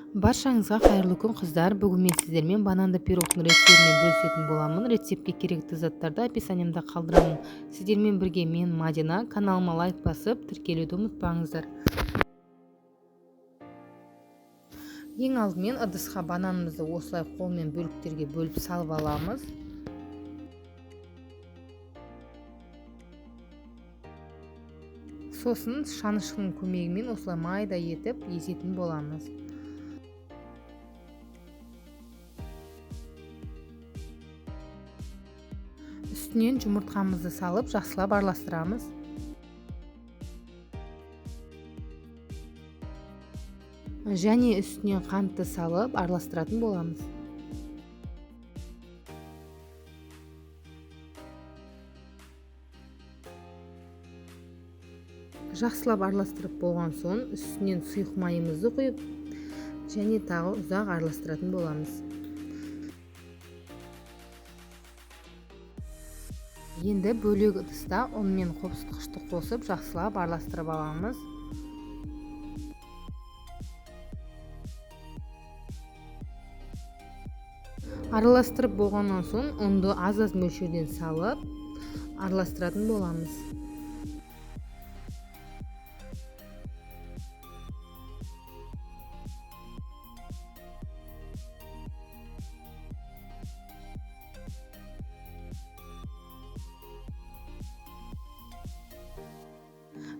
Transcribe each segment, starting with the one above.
Баршаңызға қайырлы күн, қыздар. Бүгін мен сіздермен бананды пирогтың рецептімен бөлісетін боламын. Рецептке керекті заттарды описаниемда қалдырамын. Сіздермен бірге мен Мадина. Каналыма лайк басып, тіркелуді ұмытпаңыздар. Ең алдымен ыдысқа бананымызды осылай қолмен бөліктерге бөліп салып аламыз. Сосын шанышқының көмегімен осылай майда етіп езетін боламыз. Үстінен жұмыртқамызды салып жақсылап араластырамыз. Және үстінен қантты салып араластыратын боламыз. Жақсылап араластырып болған соң үстінен сұйық майымызды құйып және тағы ұзақ араластыратын боламыз. Енді бөлек ыдыста ұн мен қопсытқышты қосып жақсылап араластырып аламыз. Араластырып болғаннан соң ұнды аз-аз мөлшерден салып араластыратын боламыз.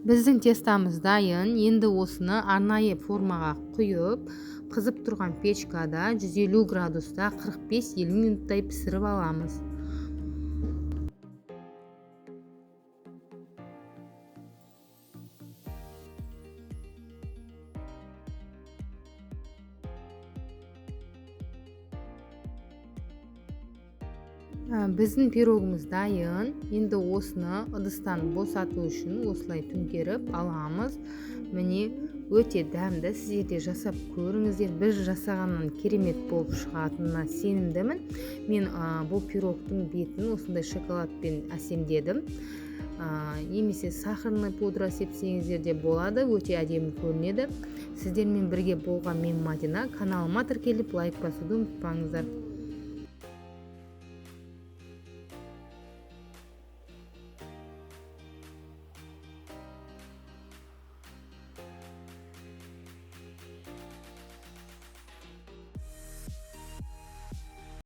Біздің тестамыз дайын. Енді осыны арнайы формаға құйып, қызып тұрған печкада 150 градуста 45-50 минуттай пісіріп аламыз. Біздің пирогымыз дайын. Енді осыны ыдыстан босату үшін осылай төңкеріп аламыз. Міне, өте дәмді, сіздер де жасап көріңіздер. Біз жасағаннан керемет болып шығатынына сенімдімін. Мен бұл пирогтың бетін осындай шоколадпен әсемдедім. Немесе сахарный пудра сепсеңіздер де болады, өте әдемі көрінеді. Сіздермен бірге болған мен Мадина. Каналыма тіркеліп, лайк басуды ұмытпаңыздар.